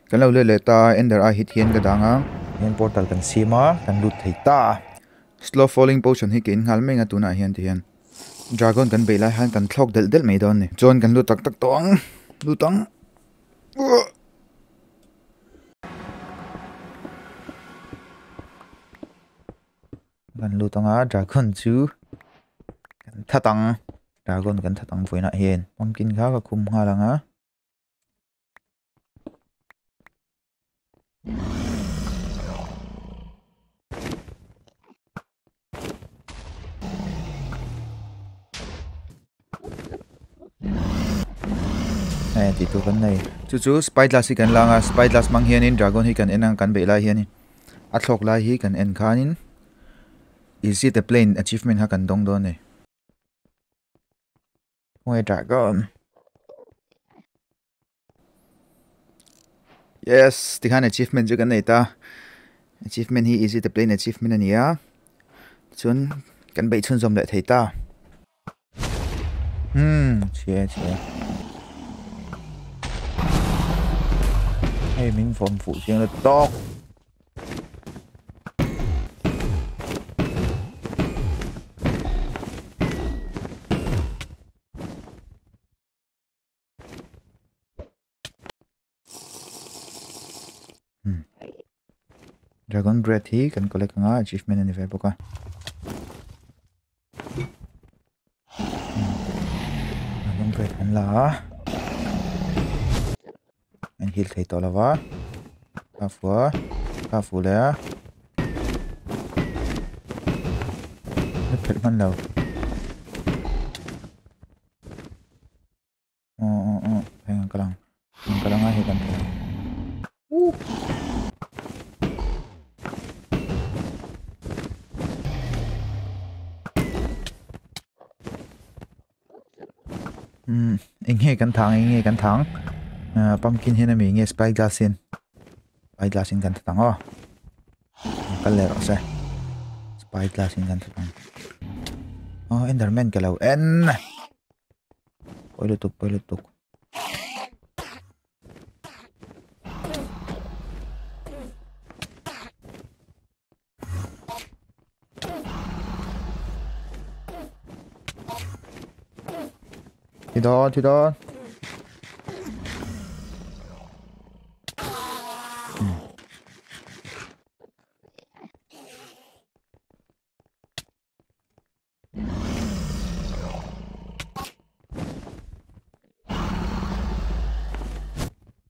Kan lo let leh ta a, Ender Eye hi thian ka dang a. Hian portal kan siam a, kan lut thei ta a. Slow falling potion hi ka in nghal mai ang a tunah hian ti hian dragon kan beih lai khan kan thlawk delh delh mai dawn a ni. Chuan kan lut tak tak tawh ang, lut ang. Kan lut ang a, dragon chu kan that ang. Dragon kan that ang vawiinah hian pumpkin kha ka khum nghal ang a. Hei tih tur kan nei chu chu spy glass hi kan lang a spy glass hmang hianin dragon hi kan en ang kan beih lai hianin a thlawk lai hi kan en khanin is it a plane achievement kha kan dawng dawn a ni. Khawnge dragon Yes tikhan achievement chu kan nei ta achievement hi easy to play achievement a ni a chuan kan beih chhunzawm leh thei ta hmm chhia chhia hei min vawm fuh chiang la tawk. Dragon breath hi kan collect anga achievement a ni ve bawk a. Dragon breath kan la a. An heal thei tawh lova. Ka fu a, ka fu leh a. Ka phelh hman lo. Aw aw aw heng an kal ang an kal ang a hei kan thei ang uh um eng nge kan thang eng nge kan thang ah pumpkin hian ami nge spy glass hian spy glass in kan that ang aw kal leh rawh se spy glass in kan that ang aw enderman ka lo en. Pawi lutuk pawi lutuk. Thi dawn thi dawn.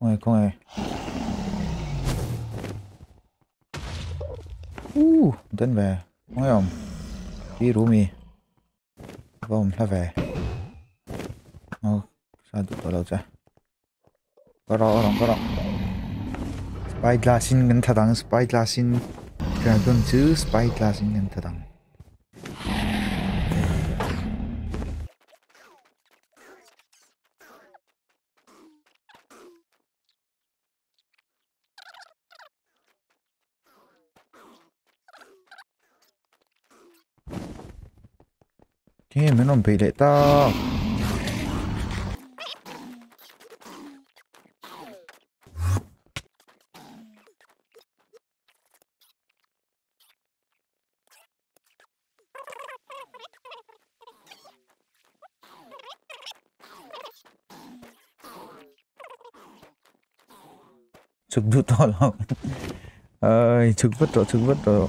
Khawnge khawnge uh den ve khawnge awm pi rumi va awm hla ve aw sa duh tawh lo che ka rawh rawh ka rawh spy glass in kan that ang spy glass in dragon chu spy glass in kan that ang. Tinge min rawn beih leh tak. Chhuk duh tawh lo ơi chhuk vất rồi chhuk vất rồi.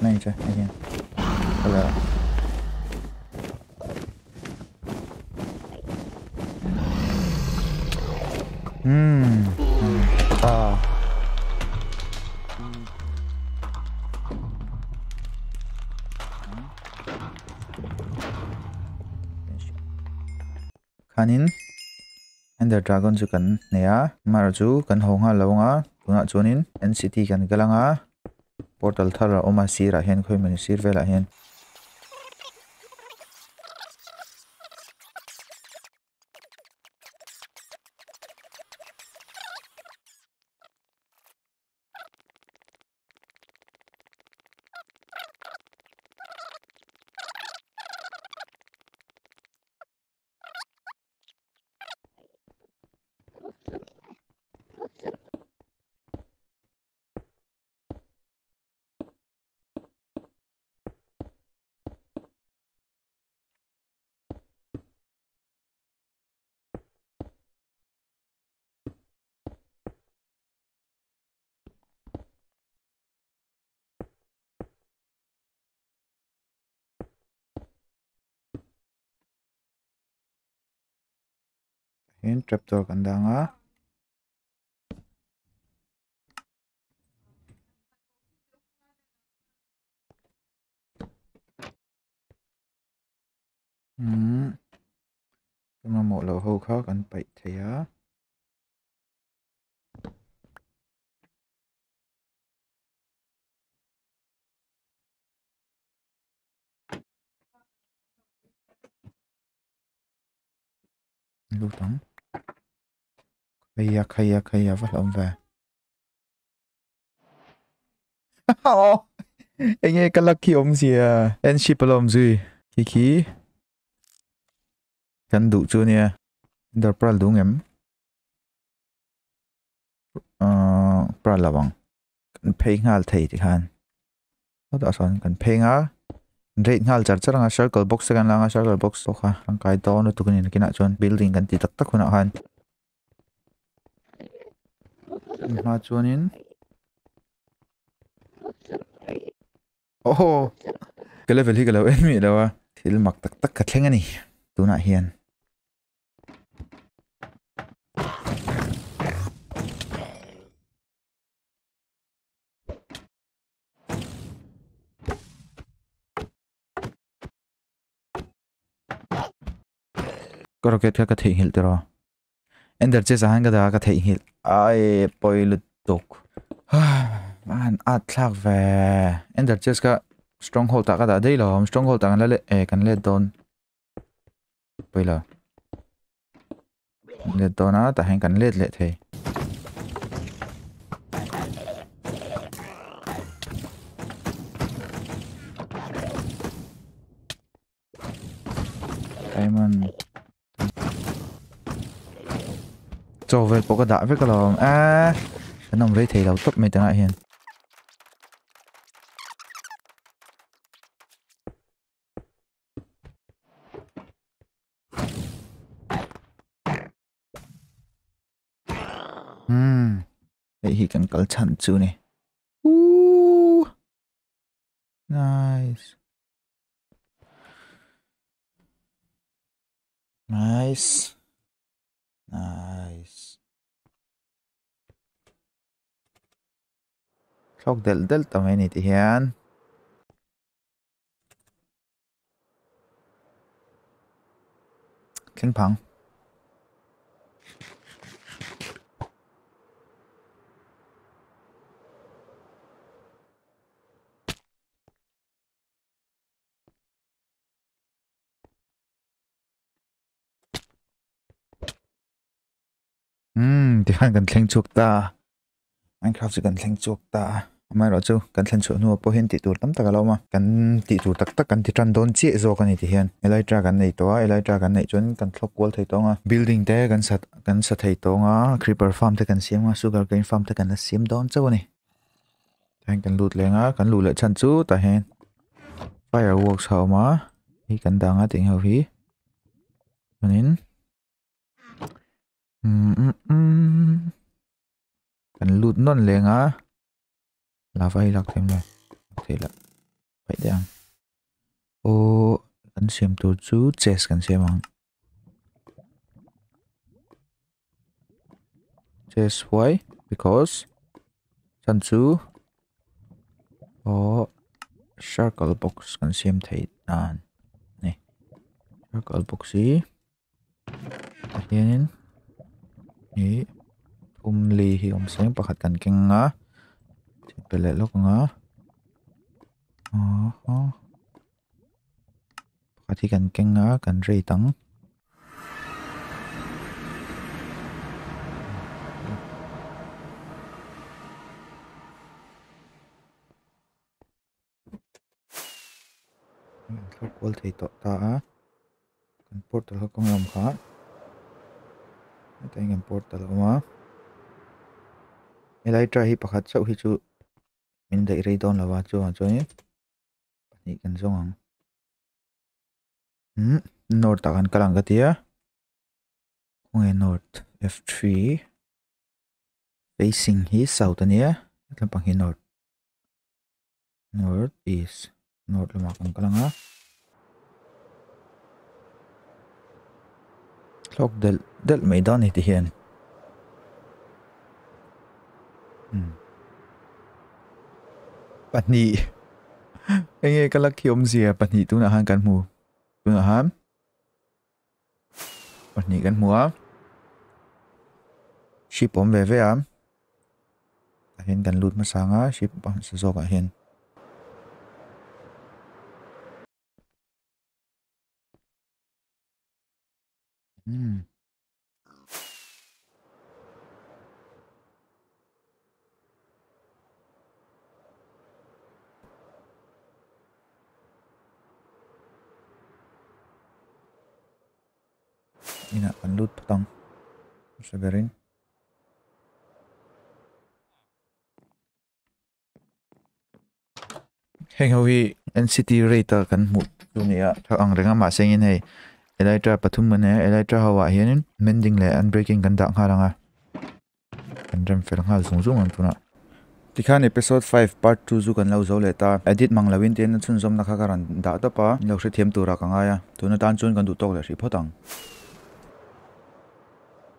Này chơi anh em là khanin Ender Dragon chu kan nei a mara chu kan ho nghal lo anga tunah chuanin NCT kan kal anga portal thar a awm a sirah hian khawi mawni sir velah hian. Hian trapdoor kan dang a. Ka mamawh loh ho kha kan paih thei a. Lut ang. Khaia khaia khaia va hlawm ve. Enge ka lucky awm zia. En ship alawm zui. Khi khi. Kan duh chu nia. Ender pearl duh ngem. Pearl lo ang. Kan phei nghal thei ti khan. Hawtah sawn kan phei nga. Rate nghal char char anga circle box te kan la anga circle box pawh kha tangkai dawn lutuk a ni nakinah chuan building kan ti tak tak hunah khan. Hma chuanin oh ka level hi ka lo en mih lo a thil mak tak tak ka thleng a ni tunah hian. Ka rocket kha ka theihnghilh tiraw ender chest ah hian ka dah a ka theihnghilh ai pawi lutuk a han at thlak ve ender chest kha stronghold ah ka dah daih lo stronghold ah kan la let eh kan let dawn pawi lo let dawn a tah hian kan let leh thei. Diamond chaw vel pawh ka dah vek alawm a kan awm rei thei lo tawp mai tunah hian. Hei hi kan kal chhan chu ni. Ooh. Nice. Nice. Nice. Thlawk delh delh ta mai ni ti hian. Thleng phang. Umm tikhan kan thleng chhuak ta a Minecraft chu kan thleng chhuak ta a amaherawhchu kan thlen chhuah hnuah pawh hian tih tur tam tak a lo awm a kan tih tur tak tak kan ti tan dawn chiah zawk a ni ti hian elytra kan nei tawh a elytra kan neih chuan kan thlawk kual thei tawng a building te kan sa kan sa thei tawng a creeper farm te kan siam a sugar cane farm te kan la siam dawn chauh a ni tihian kan lut leng a kan luh leh chhan chu tah hian fireworks a awm a hei kan dang a tih ho hi chuanin. Kan lut nawn leng a lava hi lak theih maw lak theih lah paih daih ang aw kan siam tur chu chest kan siam ang chest why because chhan chu aw circle box kan siam theih nan a ni circle box hi. Tah hianin Hi thum li hi awm seng pakhat kan keng a pe leh lawk ang a pakhat hi kan keng a kan rate ang. Thlawk kual thei tawh ta a kan portal kha kawng lam kha hetah hian kan portal a awm a elytra hi pakhat chauh hi chu min daih rei dawn lo va chuvang chuanin pahnih kan zawng ang umm north ah kan kal ang ka ti a khawnge north F three facing hi south a nia hetlampang hi north. North east north lamah kan kal ang a hlawk delh delh mai dawn a ni ti hian umm pahnih enge ka la khi awmzia pahnih tunah khan kan hmu tunah khan pahnih kan hmu a ship awm ve ve a. Tah hian kan lut hmasa ang a ship hmasa zawkah hian. Umm. Inah kan lut phawt ang hmasa berin. Heng ho hi NCT rate a kan hmuh chu ni a tha ang reng a mahse engin hei elytra pathum kan nei a elytra ho ah hianin mending leh unbreaking kan dah nghal ang a kan rem fel nghal zung zung ang tunah. Tikhan episode 5 part 2 chu kan lo zo leh ta edit mang loin tiin a chhunzawmna kha ka rawn dah tawp a lo hrethiam turah ka ngai a tuna tan chuan kan duh tawk leh hrih phawt ang.